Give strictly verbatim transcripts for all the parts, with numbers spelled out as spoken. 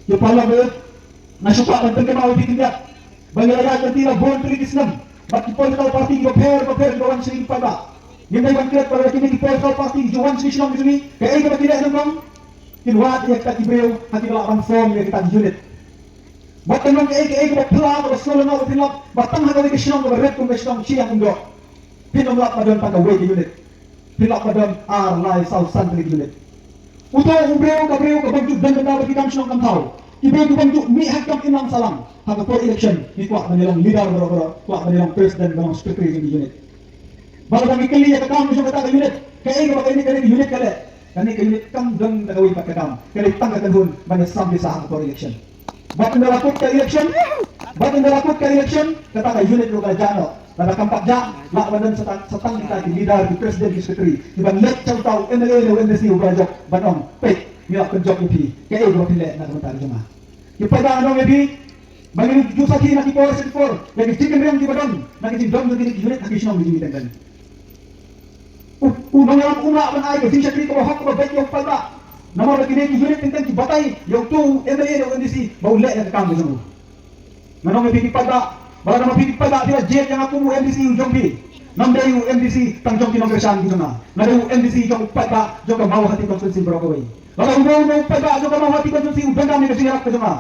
Ki paralok, nga shu kwah ban pynkynmaw ïa phi khyndiat ba ngi la ïaid lynti la bun tylli ki snem bad ki political party kiba pher bapher kiba wan sha ki paidbah. Ngim dei ban klet ba kine ki political party ki ju wan sha ki shnong ki jong ngi, kaei kaba ki leh nyngkong, kin wad ïa kita ki briew ha kiba lah ban form ïa kita ki unit. Bad kan long kaei kaei kaba phylla kaba sngewlyngngoh ba phin lap ba tang ha kawei ka shnong kaba rit kum ka shnong Shiang Umdoh, phin ym lap ba don tang kawei ka unit. Phi lah ba don ar, lai, saw, san tylli ki unit. Uto u briew ka briew ka bym ju don bynta bad ki kam shnong kam thaw. Ki briew ki bym ju mih ha ki kam imlang sahlang. Ha ka por election ngi kwah ban ïalong leader baroh baroh, kwah ban ïalong president, ban long secretary jong ki unit. Ba lada ngi kylli ïa ka kam jong kata ka unit, kaei kaba kane kane ka unit ka leh, kane ka unit kam don da kawei pat ka kam. Ka dei tang ka kynhun ban ïasam pisa ha ka por election. Bad ynda la kut ka election, bad ynda la kut ka election, kata ka unit ruh ka la jah noh. Lada kam pat jah, lah ban don sa tang, sa tang kita ki leader, ki president, ki secretary, kiban leit sha uta u MLA ne u MDC uba la jop ban ong, peit, ngi la pynjop ïa phi, kaei kaba phi leh na ka bynta ka jong nga. Ki paidbah, nga ong ïa phi ba ngin ju sakhi na ki por sha ki por ïa ki jingkynriang kiba don na ki jingdon jong kine ki unit ha ki shnong ki jong ngi teng teng. U, u nongïalam um lah ban ai ka jingshakri kaba hok kaba beit ïa u paidbah. Namar ba kine ki unit teng teng ki batai ïa uto u MLA ne u MDC ba u leh ïa ka kam ka jong u. Nga ong ïa phi ki paidbah, ba lada ma phi ki paidbah phi la jied ïa nga kum u MDC u jong phi, ngam dei u MDC tang jong ki nongkyrshan ki jong nga. Nga dei u MDC jong u paidbah jong ka Mawhati constituency baroh kawei. Lada uno uno u paidbah jong ka Mawhati constituency u don kam ïa ka jingïarap ka jong nga,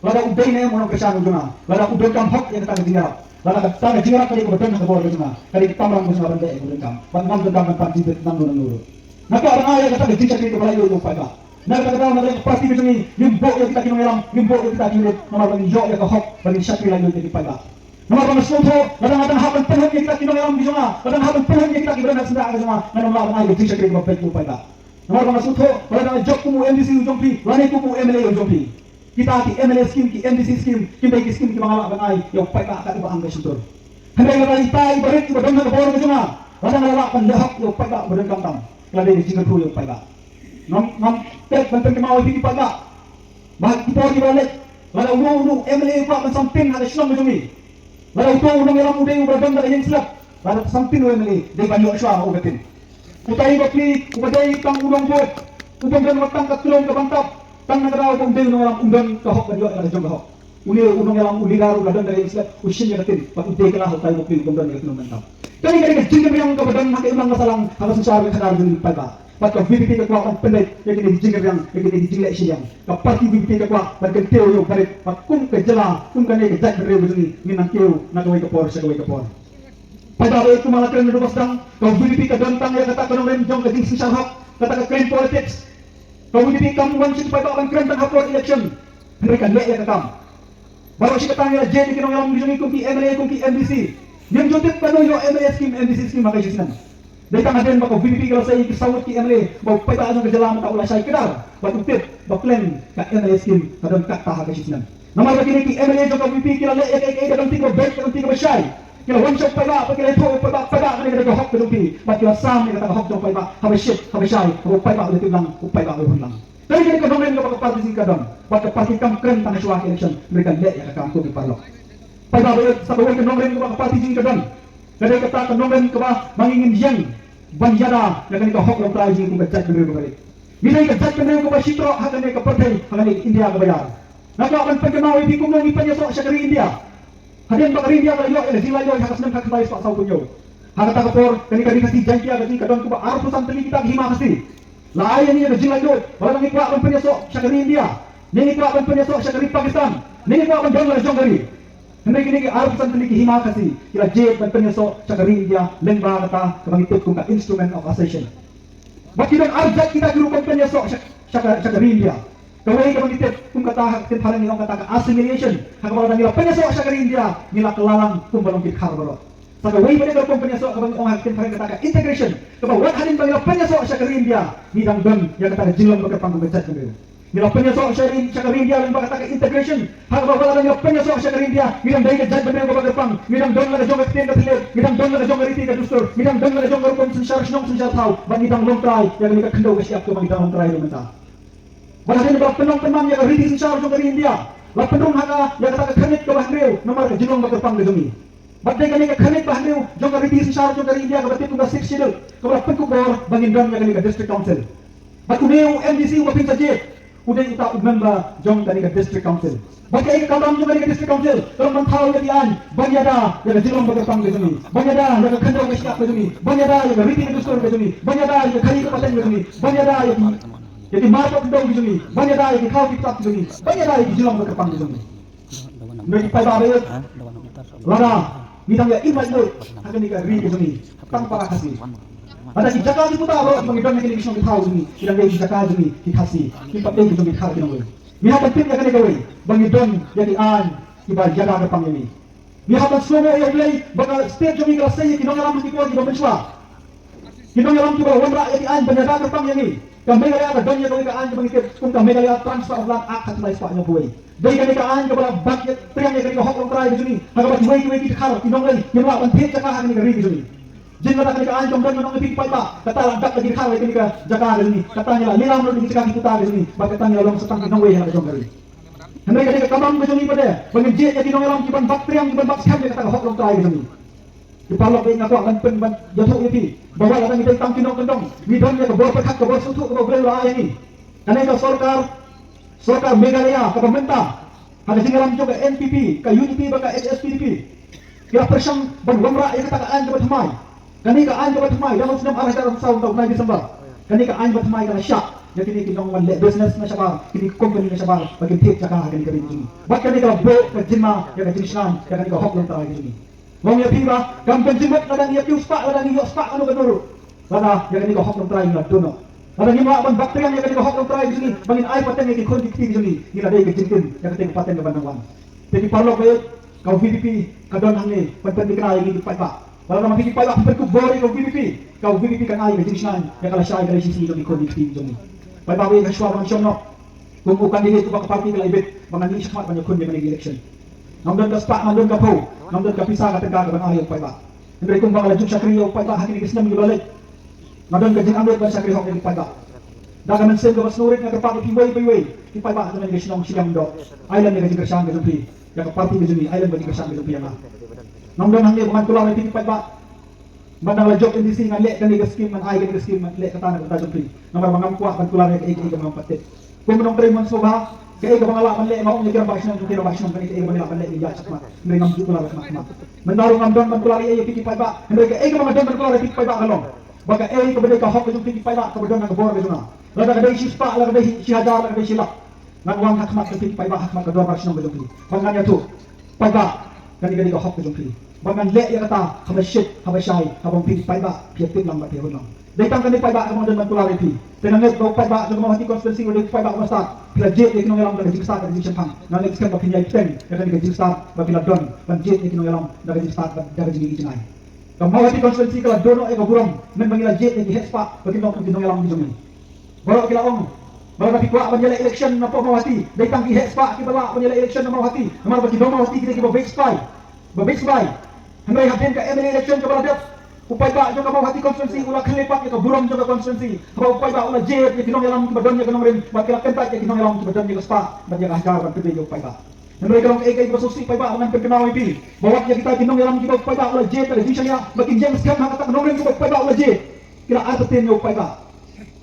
lada u dei ne em u nongkyrshan u jong nga, lada u donkam hok ïa kata ka jingïarap, lada kata ka jingïarap ka dei kaba don ha ka bor ka jong nga, ka dei ka kamram ka jong nga ban leh ïa ka donkam. Bad ngam donkam ban pan jingtip nangno nangno ruh. Nga kwah ban ai ïa kata ka jingshakri kaba laitluid ïa u paidbah. Na kata ka daw, na ka party ka jong ngi, ngim buh ïa kita ki nongïalam, ngim buh ïa kita ki unit, namar ba ngin ïoh ïa ka hok ba ngin shakri laitluid ïa ki paidbah. Namar ba nga sngewthuh lada nga dang hap ban pynhun ïa kita ki nongïalam ki jong nga, lada nga hap ban pynhun ïa kita kiba don ha sla ka jong nga, ngan ym lah ban ai ka jingshakri kaba beit ïa u paidbah. Namar ba nga sngewthuh ba lada nga jop kum u MDC u jong phi lane kum u MLA u jong phi, kita ki MLA scheme, ki MDC scheme, kim dei ki scheme kiba nga lah ban ai ïa u paidbah kat ba ang ka shyntur. Hynrei lada ita iba rit iba don ha ka bor ka jong nga, lada nga la lah ban leh hok ïa u paidbah uba donkam tam, ka la dei ka jingkyrkhu ïa u paidbah. Ngam, ngam peit ban pynkynmaw ïa phi ki paidbah ba ha ki por kiba la leit, lada uno uno u MLA u kwah ban samtin ha ka shnong ka jong ngi, lada uto u nongïalam u dei uba don da ka ïing slap, lada samtin u MLA dei ban ïoh shuwa ha u ka tin. Utai ba phi uba dei tang u nongbud, u bym don wat tang ka tlung ka bantap, tang na ka daw ba um dei u nongïalam um don ka hok ban ïoh ïa la ka jong ka hok. Une u nongïalam u leader u la don da ka ïing slap, u shim ïa ka tin bad u dei kylla ha utai ba phi u bym don ïa ka tlung bantap. Kane ka dei ka jingkynriang kaba don ha ka imlang ka sahlang ha ka synshar ka khadar jong ngi paidbah. Bad ka VPP ka kwah ban pynleit ïa kine ki jingkynriang, ïa kine ki jingleh shiliang. Ka party VPP ka kwah ban kyntiew ïa u barit ba kum ka jylla, kum kane ka jaitbynriew ka jong ngi, ngin nang kiew na kawei ka por sha kawei ka por. Paidbah, kumba la kren naduh ba sdang, ka VPP ka don tang ïa kata ka nongrim jong ka jingsynshar hok, kata ka clean politics. Ka VPP kam wan sha ki paidbah ban kren tang ha por election, hynrei ka leh ïa ka kam. Baroh shi katta ngi la jied ïa ki nongïalam ki jong ngi kum ki MLA, kum ki MDC. Ngim ju tip kano ïoh MLA scheme, MDC scheme ha ka shi snem. Dei tang hadien ba ka VPP ka la sei ïa ki saw ngut ki MLA ba u paidbah jong ka jylla mynta u la shai kdar bad u tip ba pleng ka MLA scheme ka don katta ha ka shi snem. Namar ba kine ki MLA jong ka VPP ki la leh ïa kaei kaei da ka lynti kaba beit, ka lynti kaba shai. Ki la wan sha u paidbah bad ki la ïathuh ïa u paidbah, paidbah, kane ka dei ka hok ka jong phi, bad ki la sam ïa kata ka hok jong u paidbah haba shit, haba shai, haba u paidbah u leit lang, u paidbah u hun lang. Kane ka dei ka nongrim kaba ka party jong ngi ka don, bad ka party kam kren tang shuwa ka election, hynrei ka leh ïa ka kam, ko ki paralok. Paidbah, sa kawei ka nongrim kaba ka party jong ngi ka don, ka dei kata ka nongrim kaba ma ngi ngin ïeng ban ïada ïa kane ka hok longtrai jong ngi kum ka jaitbynriew kaba rit. Ngi dei ka jaitbynriew kaba shitroh ha kane ka pyrthei, ha kane ka India kaba ïar. Nga kwah ban pynkynmaw ïa phi kumno ngi pynïasoh sha ka ri India. Hadien ba ka ri India ka la ïoh ïa ka jinglaitluid ha ka snem khatkhyndai spah sawphew hynñiew, ha kata ka por kane ka ri Khasi Jaiñtia ka jong ngi ka don kumba arphew san tylli kita ki hima Khasi. La ai ïa ngi ïa ka jinglaitluid ba lada ngi kwah ban pynïasoh sha ka ri India, ne ngi kwah ban pynïasoh sha ka ri Pakistan, ne ngi kwah ban don la ka jong ka ri. Hynrei kine ki arphew san tylli ki hima Khasi ki la jied ban pynïasoh sha ka ri India lyngba kata kaba ngi tip kum ka Instrument of Accession. Bad ki don ar jait kita ki rukom pynïasoh sha, sha ka, sha ka ri India. Kawei kaba ngi tip kum kata ha ka ktien phareng ngi ong kata ka assimilation, ha kaba lada ngi la pynïasoh sha ka ri India ngi la kylla lang kumba long ki dkhar baroh. Sa kawei pat ka rukom pynïasoh kaba ngi ong ha ka ktien phareng kata ka integration, kaba wat hadien ba ngi la pynïasoh sha ka ri India ngi dang don ïa kata ka jinglong ba kyrpang kum ka jaitbynriew. Ngi la pynïasoh sha ri, sha ka ri India lyngba kata ka integration. Ha kaba wat lada ngi la pynïasoh sha ka ri India ngi dang dei ka jaitbynriew kaba kyrpang, ngi dang don la ka jong ka ktien ka thylliej, ngi dang don la ka jong ka riti ka dustur, ngi dang don la ka jong ka rukom synshar shnong synshar thaw, bad ngi dang longtrai ïa kane ka khyndew ka shyiap kaba ngi dang longtrai ruh mynta. Bad hadien ba la pynlong pynman ïa ka riti synshar jong ka ri India, la pynrung ha ka ïa kata ka khyrnit kaba hynriew namar ka jinglong ba kyrpang ka jong ngi. Bad dei kane ka khyrnit ba hynriew jong ka riti synshar jong ka ri India kaba tip kum ka Sixth Schedule kaba la pynkup bor ba ngin don ïa kane ka District Council. Bad une u MDC uba phin sa jied, U dei uta u member jong kane ka District Council. Bad kaei ka kamram jong kane ka District Council? Ka long ban thaw ïa ki aiñ ban ïada ïa ka jinglong ba kyrpang ka jong ngi, ban ïada ïa ka khyndew ka shyiap ka jong ngi, ban ïada ïa ka riti ka dustur ka jong ngi, ban ïada ïa ka khari ka pateng ka jong ngi, ban ïada ïa ki, ïa ki mar pop khyndew ka jong ngi, ban ïada ïa ki khaw ki ptap ka jong ngi, ban ïada ïa ki jinglong ba kyrpang ka jong ngi. Ngi ki paidbah ba ïeit, lada ngi dang ïa im lait lut ha kane ka ri ka jong ngi tang para Khasi, lada ki jaka ki puta baroh kiba ngi don ha kine ki shnong ki thaw jong ngi ki dang dei ki jaka jong ngi ki Khasi, kim pat dei ki jong ngi ki khar ki nongwei. Ngi hap ban tip ïa kane kawei, ba ngi don ïa ki aiñ kiba ïada kyrpang ïa ngi. Ngi hap ban sngewnguh ïa U Blei ba ka state jong ngi ka la sei ïa ki nongïalam ha ki por kiba mynshuwa. Ki nongïalam kiba la wanrah ïa ki aiñ ban ïada kyrpang ïa ngi. Ka Meghalaya ka don ïa kawei ka aiñ kaba ngi tip kum ka Meghalaya Transfer of Land Act ha khyndai spah hynñiewphew wei. Dei kane ka aiñ kaba la bat ïa, triang ïa kane ka hok longtrai ka jong ngi, ha kaba kiwei kiwei ki dkhar ki nonglei kim lah ban thied jaka ha kane ka ri ka jong ngi. Jin lada kane ka aiñ kam don, ngi ong ïa phi ki paidbah, kata la dap da ki dkhar ïa kane ka jaka ka jong ngi, kata ngi la lilam lut ïa ki jaka ki puta ka jong ngi, bad kata ngi la long sa tang ki nongwei ha la ka jong ka ri. Hynrei ka dei ka kamram ka jong ngi pat de ba ngin jied ïa ki nongïalam kiban bat triang, kiban bat skhem ïa kata ka hok longtrai ka jong ngi. Ki paralok, nga kwah ban pyn, ban ïathuh ïa phi ba wat lada ngi dei tang ki nongkyndong, ngi don ïa ka bor pyrkhat, ka bor sngewthuh kaba U Blei u la ai ïa ngi. Kane ka sorkar, sorkar Meghalaya kaba mynta, ha ka jingïalam jong ka N P P, ka U D P bad ka H S P D P, ki la pyrshang ban wanrah ïa kata ka aiñ kaba thymmai. Kane ka aiñ kaba thymmai, dang ha u snem ar hajar arphew saw, mynta u nine December, kane ka aiñ ba thymmai ka la shah ïa kine ki nongwan leh business na shabar, kine ki company na shabar, ba kin thied jaka ha kane ka ri ka jong ngi. Bad kane ka la buh ka jingma ïa ka jingshngaiñ ïa kane ka hok longtrai ka jong ngi. Nga ong ïa phi ba kam don jingmut lada ngi ïa kiew spah, lada ngi ïoh spah kano kano ruh, lada ïa kane ka hok longtrai ngi la duh noh, lada ngim lah ban bat triang ïa kane ka hok longtrai ka jong ngi ba ngin ai pateng ïa ki khun ki kti ka jong ngi, ngi la dei ka jingim ïa kata ka pateng kaban nang wan. Te ki paralok ba ïeit, ka V P P ka don hangne ban pynthikna ïa ngi ki paidbah. Lada ma phi ki paidbah phi pynkup bor ïa ka V P P, ka V P P kan ai ka jingshngaiñ ïa ka lashai ka lashisngi jong ki khun ki kti ka jong ngi. Paidbah ba ïeit, ha shuwa ban shong noh, kum u candidate uba ka party ka la ibit ba ngan ïaid shakhmat ban ïakhun ïa kane ka election, ngam don ka spah, ngam don ka phew, ngam don ka pisa ka tyngka kaban ai ïa u paidbah. Hynrei kumba nga la ju shakri ïa u paidbah ha kine ki snem kiba la leit, nga don ka jingangnud ban shakri hok ïa ki paidbah. Da ka mynsiem kaba sngewrit nga kyrpad ïa phi uwei pa uwei, ki paidbah jong kane ka shnong Shiliang Umdoh, ai lem ïa ka jingkyrshan ka jong phi ïa ka party ka jong ngi, ai lem ka jingkyrshan ka jong phi ïa nga. Ngam don hangne ba ngan kular ïa phi ki paidbah ba nang la jop M D C ngan leh kane ka skim, ngan ai kane ka skim, ngan leh kata na ka bynta jong phi. Namar ba ngam kwah ban kular ïa kaei kaei kaba ngam pat tip. Kum u nongtrei mon sngewbha, kaei kaba nga lah ban leh nga ong ïa ki rangbah shnong, ki rangbah shnong, kane kaei kaba ngi lah ban leh ngi ïaid shakhmat. Hynrei ngam ju kular shakhmat. Mynta ruh ngam don ban kular ïa phi ki paidbah, hynrei kaei kaba nga don ban kular ïa phi ki paidbah ka long ba kaei kaba dei ka hok ka jong phi ki paidbah kaba don ha ka bor ka jong nga, lada ka dei shi spah, lada ka dei shi hajar, lada ka dei shi lak, ngan wan ha khmat jong phi ki paidbah, ha khmat ka dorbar shnong ka jong phi, ba ngan ïathuh, paidbah, kane ka dei ka hok ka jong phi. Ba ngan leh ïa kata haba shit, haba shai, haba phi paidbah phi ïa tip lang bad phi ïa hun lang. Dei tang kane paidbah kaba nga don ban kular ïa phi. Te nga ngeit ba u paidbah jong ka Mawhati constituency u dei u paidbah uba stad. Phi la jied ïa ki nongïalam da ka jingstad, da ka jingshemphang. Nga ngeit skhem ba phin ïai bteng ïa kane ka jingstad ba phi la don ban jied ïa ki nongïalam da ka jingstad, da ka jingïeit jngai. Ka Mawhati constituency ka la don noh ïa ka burom mynba ngi la jied ïa ki heh spah ba kin long kum ki nongïalam ki jong ngi. Baroh ki la ong ba lada phi kwah ban ïaleh election na poh Mawhati, dei tang ki heh spah kiba lah ban ïaleh election na Mawhati. Namar ba ki nong Mawhati ki dei kiba beit spah, ba beit spah. Hynrei hadien ka M L A election kaba la dep, u paidbah jong ka Mawhati constituency u la khyllipmat ïa ka burom jong ka constituency haba u paidbah u la jied ïa ki nongïalam kiba don ïa ka nongrim bad ki la kyntait ïa ki nongïalam kiba don ïa ka spah bad ïa ka hajar ban pynbeit ïa u paidbah. Hynrei ka long kaei kaei kaba sngewsih paidbah, ba ngan pynkynmaw ïa phi ba wat ïa kita ki nongïalam kiba u paidbah u la jied da ka jingshaniah ba kin ïeng skhem ha kata ka nongrim kaba u paidbah u la jied, ki la artatien ïa u paidbah.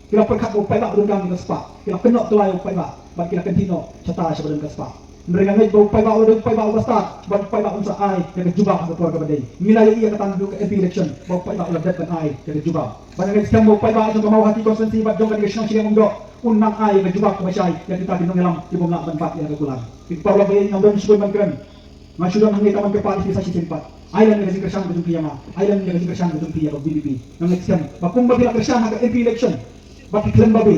Ki la pyrkhat ba u paidbah u donkam ïa ka spah, ki la kynnoh kylla ïa u paidbah bad ki la kynthih noh shata shaba don ka spah. Hynrei nga ngeit ba u paidbah u la dei u paidbah uba stad bad u paidbah un sa ai ïa ka jubab ha ka por kaba dei. Ngi la ïohi ïa kata naduh ka M P election ba u paidbah u la dep ban ai ïa ka jubab. Bad nga ngeit skhem ba u paidbah jong ka Mawhati constituency bad jong kane ka shnong Shillong Umdoh un nang ai ïa ka jubab kaba shai ïa kita ki nongïalam ki bym lah ban bat ïa ka kular. Ki paralok ba ïeit, ngam don shibun ban kren. Nga shu don hangne tang ban kyrpad ïa phi sa shisien pat. Ai lem ïa ka jingkyrshan ka jong phi ïa nga. Ai lem ïa ka jingkyrshan ka jong phi ïa ka V P P. Nga ngeit skhem ba kumba phi la kyrshan ha ka M P election bad phi khlem babe,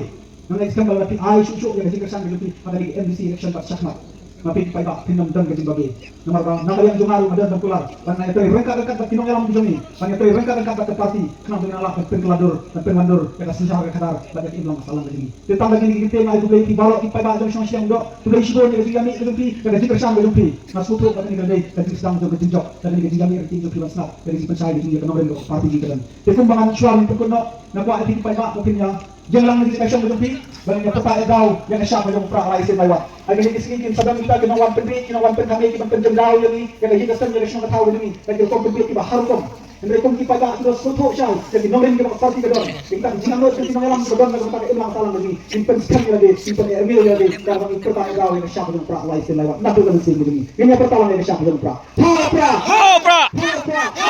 nga ngeit skhem ba lada phi ai shuh shuh ïa ka jingkyrshan ka jong phi ha kane ka M D C election bad shakhmat, ma phi ki paidbah phin ym don ka jingbabe. Namar ba na ka liang jong nga ruh nga don ban kular ban ïatrei ryngkat ryngkat bad ki nongïalam ki jong ngi, ban ïatrei ryngkat ryngkat bad ka party, khnang ba ngin lah ban pynkylla dur, ban pynwandur ïa ka synshar ka khadar bad ïa ka imlang ka sahlang ka jong ngi. Te tang da kine ki kyntien nga ai khublei ïa phi baroh ki paidbah jong shnong Shillong Umdoh. Khublei shibun ïa ka jingïamih ka jong phi, ïa ka jingkyrshan ka jong phi. Nga sngewthuh ba kane ka dei ka jingsdang jong ka jingjop, ka dei ka jingïamih ka jong phi ban sngap ïa ka jingpynshai ka jong ka nongrim ka party jong ka don. Te kumba ngan shuwa ban pynkut noh, nga kwah ïa phi ki paidbah ba phin ïa jinglang ïa ka jingkyrshan ka jong phi, ba ngin ïa pynpaw ïa daw ïa ka shap ka jong u Prah Rai Syed Maiwat. Ha kane ka sngi kin sa don kita ki nongwan pynbiej, ki nongwan pynkham ïa ki ban pynjngai ïa ngi ïa ka jingkyrshan ïa ka shnong ka thaw ka jong ngi, ïa ki rukom pynbiej kiba har rukom. Hynrei kum ki paidbah ki don sngewthuh shai ïa ki nongrim kiba ka party ka don, ïa kita ki jingangnud ki nongïalam kiba don na ka bynta ka imlang sahlang ka jong ngi. Ngin pynskhem ïa lade, ngin pyneh rngiew ïa lade, kaba ngin pyrta ïa ka daw ïa ka shah ka jong U Prah, wai sien lai wat na tu ka mynsiem ka jong ngi. Ngin ïa pyrta lang ïa ka shah ka jong U Prah. Ha U Prah! Ha U Prah! Ha U Prah!